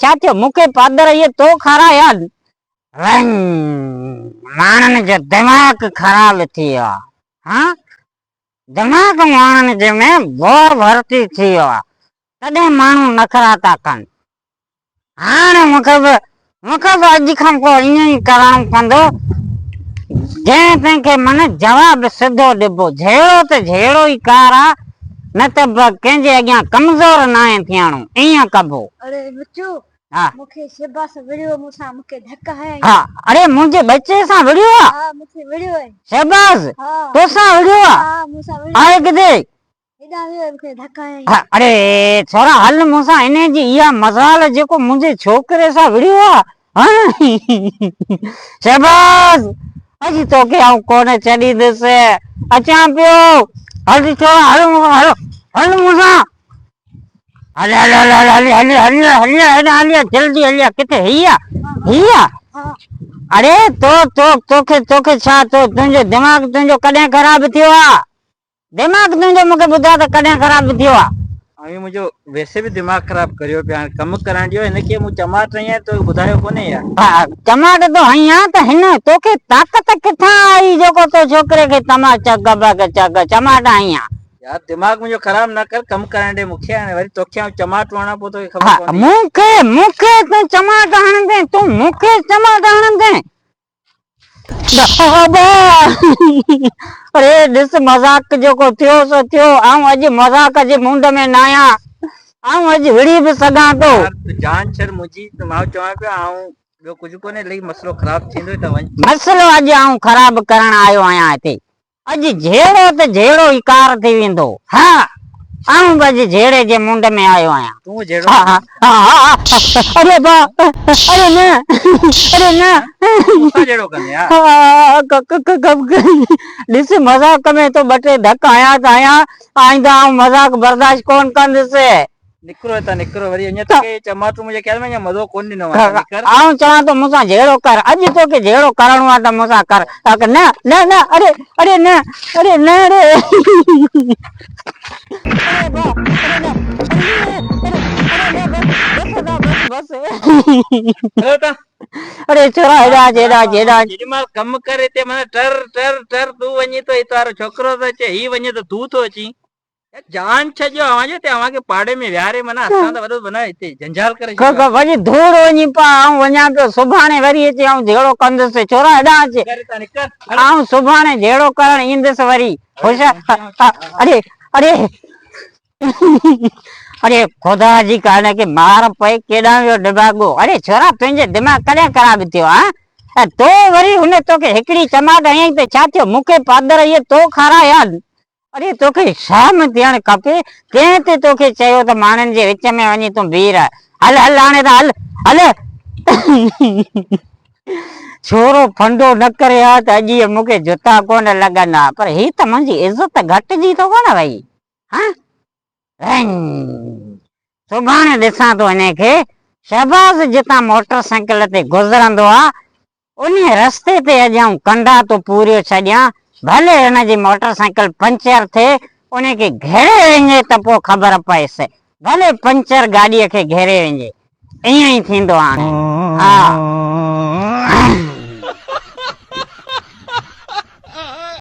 ڇا ٿيو مون کي پادر اهي تو کارايا؟ رنگ ماڻهن جو دماغ خراب ٿي ويو آ. ها دماغ ماڻهن جي ۾ بوء ڀرتي ٿي ويو آ تڏهن ماڻهو نخرا ٿا ڪن. هاڻ مون کي به مون کي به اڄ کان پوء ائين ئي ڪرڻو پوندو. جنهن تنهن کي من جواب سڌو ڏبو. جهيڙو ته جهيڙو ئي ڪار آ، نه ته به ڪنهن جي اڳيان ڪمزور ناهي ٿيڻو. ائين ڪبو. اڙي ٻچو، ها. مون کي شھباز وڙهيو مون سان، مون کي ڌڪ هنيائين. ها، اڙي منهنجي ٻچي سان وڙهيو آ؟ ها، مون کي وڙهيو آهي. شھباز، ها. توسان وڙهيو آ؟ ها، مون سان وڙهيو. آهي ڪٿي؟ هيڏانهن ويو مون کي ڌڪ هنيائين. ها، اڙي ڇورا هل مون سان انهي جي اها مجال جيڪو منهنجي ڇوڪري سان وڙهيو آ. ها شھباز، اڄ توکي آئون ڪونه ڇڏيندس. اچان پيو. هل ڇورا هل مون سان هل، هل مون سان. هل هل هل هل هل هل هل هل هل هل جلدي هل ڪٿي هي آ هي آ اڙي تو تو توکي توکي ڇا تو تنهنجو دماغ تنهنجو ڪڏهن خراب ٿيو آ دماغ تنهنجو مونکي ٻڌاء ته ڪڏهن خراب ٿيو آ. اوهين منهنجو ويسي به دماغ خراب ڪريو پيا هاڻي ڪم ڪرائڻ ڏيو هن کي مون چماٽ هنئي آهي توکي ٻڌايو ڪونهي يار. ها چماٽ تو هنئي آ ته هن توکي طاقت ڪٿان آئي جيڪو تو ڇوڪري کي تماچا گبا چماٽ هنئي آ. يار دماغ منهنجو خراب نه ڪر ڪم ڪرائڻ ڏي مونکي هاڻي وري توکي آئون چماٽ هڻان پوء توکي خبر ها پوندي. مونکي مونکي تون چماٽ هڻندين تون مونکي چماٽ هڻندين بابا اڙي ڏس مذاق جيڪو ٿيو سو ٿيو آئون اڄ مذاق جي مونڊ ۾ ناهيان آئون اڄ وڙهي به سگهان ٿو. يار تون جان ڇڏ منهنجي مان چوان پيو آئون ٻيو ڪجهه ڪونهي لئي مسئلو خراب ٿيندو ته وڃ. مسئلو اڄ آئون خراب ڪرڻ آيو آهيان هتي اڄ جهيڙو ته جهيڙو ئي ڪار ٿي ويندو. ها، آئون به اڄ جهيڙي جي مونڊ ۾ آيو آهيان. تون جهيڙو ها ها ها ها اڙي با، اڙي نه، اڙي نه. تون مون سان جهيڙو ڪندين ها. ها ڪ ڪ ڪ ڏس مذاق ۾ تو ٻه ٽي ڌڪ هنيا ته هنيا، آئنده آئون مذاق برداشت ڪونه ڪندس. نڪرو هتان نڪرو وري اڃا توکي چماٽون منهنجي خيال ۾ اڃا مزو ڪونه ڏنو آهي نڪر. آئون چوان ٿو مون سان جهيڙو ڪر اڄ توکي جهيڙو ڪرڻو آهي ته مون سان ڪر نه نه نه اڙي اڙي نه اڙي نه اڙي اڙي با اڙي نه اڙي اڙي نه بس بس ادا بس بس هلو هتان. اڙي ڇورا هيڏانهن اچ هيڏانهن اچ هيڏانهن اچ. جيڏي مهل ڪم ڪر هتي معنيٰ ٽر ٽر ٽر تون وڃين ٿو هي تنهنجو ڇوڪرو ٿو اچي هي وڃي ته تون ٿو اچين. جان ڇڏيو اوهان جو هتي اوهان کي پاڙي ۾ ويهاري معنيٰ اسان ته وڏو معنيٰ هتي جنجال ڪري ڇڏيو آهي. وڃي ڌوڙ وڃي پا آئون وڃان پيو سڀاڻي وري اچي آئون جهيڙو ڪندس ڇورا هيڏانهن اچ نڪر هتان نڪر هل. آئون سڀاڻي جهيڙو ڪرڻ ايندس وري هوشيار اڙي اڙي اڙي خدا جي ڪا هن کي مار پئي ڪيڏانهن ويو ڊڀاڳو اڙي ڇورا تنهنجي دماغ ڪڏهن خراب ٿيو ها ۽ تو وري هن توکي هڪڙي چماٽ هنئي ته ڇا ٿيو مون کي پادر اهي تو کارايا اڙي توکي شرم ٿيڻ کپي، ڪنهن ته توکي چيو ته ماڻهن جي وچ ۾ وڃي تون بيهه رهه. هل هل هاڻي ته هل هل. ڇورو ڦنڊو نه ڪري ها ته اڄ اهي مون کي جتا ڪونه لڳن ها، پر هي ته منهنجي عزت گهٽجي ٿو ڪونه وئي. ها؟ سڀاڻي ڏسان ٿو انهي کي. شهباز جتان موٽر سائيڪل تي گذرندو آ، انهيء رستي تي اڄ آئون ڪنڊا ٿو پوريو ڇڏيان، ڀلي هن جي موٽر سائيڪل پنچر ٿئي، انهي کي گهيري وڃي ته پوء خبر پئيس، ڀلي پنچر گاڏيء کي گهيري وڃي، ائين ئي ٿيندو هاڻي. ها.